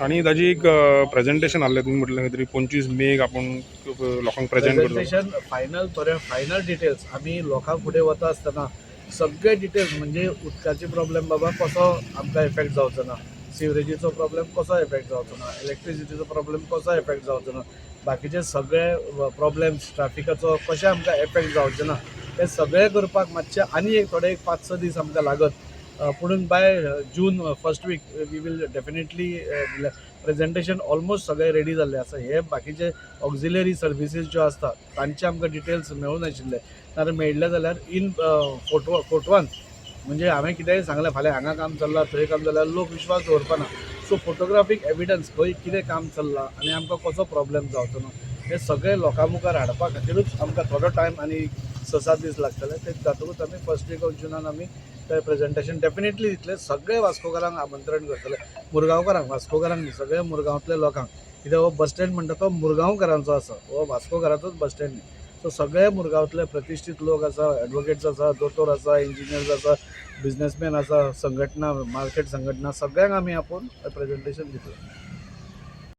आनी ताजी एक प्रेजेंटेशन आहलें तुमी म्हटलें खंय तरी 25 मेक आपूण लोकांक प्रेजेंट करतलो. प्रेझेंटेशन फायनल, थोडे फायनल डिटेल्स आमी लोकां फुडें वता आसतना सगळे डिटेल्स, म्हणजे उदकाचे प्रॉब्लेम बाबा कसो आमकां इफेक्ट जावचो ना, सिवरेजीचो प्रॉब्लेम कसो इफेक्ट जावचो ना, इलेक्ट्रिसिटीचो प्रॉब्लेम कसो इफेक्ट जावचो ना, बाकीचे सगळे प्रॉब्लेम्स ट्राफिकाचो कशें आमकां इफेक्ट जावचे ना, ते सगळे करपाक मातशे आनी एक थोडे एक 5-6 दीस आमकां लागत. पुणून by June first week we will definitely presentation almost सगळे रेडी जाल्ले आसा. हे बाकीचे ऑक्झिलरी सर्विसीस ज्यो आसता तांचे आमकां डिटेल्स मेळूं नाशिल्ले. नाजाल्यार मेळिल्ले जाल्यार इन फोटो फोटवान, म्हणजे हांवें कितेंय सांगलें, फाल्यां हांगा काम चल्लां, थंय काम चल्लां, लोक विश्वास दवरपाना. सो फोटोग्राफीक एविडन्स खंय कितें काम चल्लां आनी आमकां कसो प्रॉब्लेम जावचो ना, हें सगळें लोकां मुखार हाडपा खातीरूच आमकां थोडो टायम आनी 6-7 दीस लागतले. ते जातकूच आमी फर्स्ट वीक ऑफ जुनान आमी ते प्रेजेंटेशन डेफिनेटली दितले. सगळे वास्कोकारांक आमंत्रण करतले, मुरगांवकारांक, वास्कोकारांक न्ही, सगळ्या मुरगांवांतल्या लोकांक, कित्याक हो बस स्टँड म्हणटा तो मुरगांवकारांचो आसा, हो वास्कोकारांचोच बस स्टँड न्ही. सो सगळे मुरगांवांतले प्रतिश्ठीत लोक आसा, एडवोकेट्स आसा, दोतोर आसा, इंजिनियर्स आसा, बिजनेसमॅन आसा, संघटना, मार्केट संघटना, सगळ्यांक आमी आपोवन प्रेजेंटेशन दितले.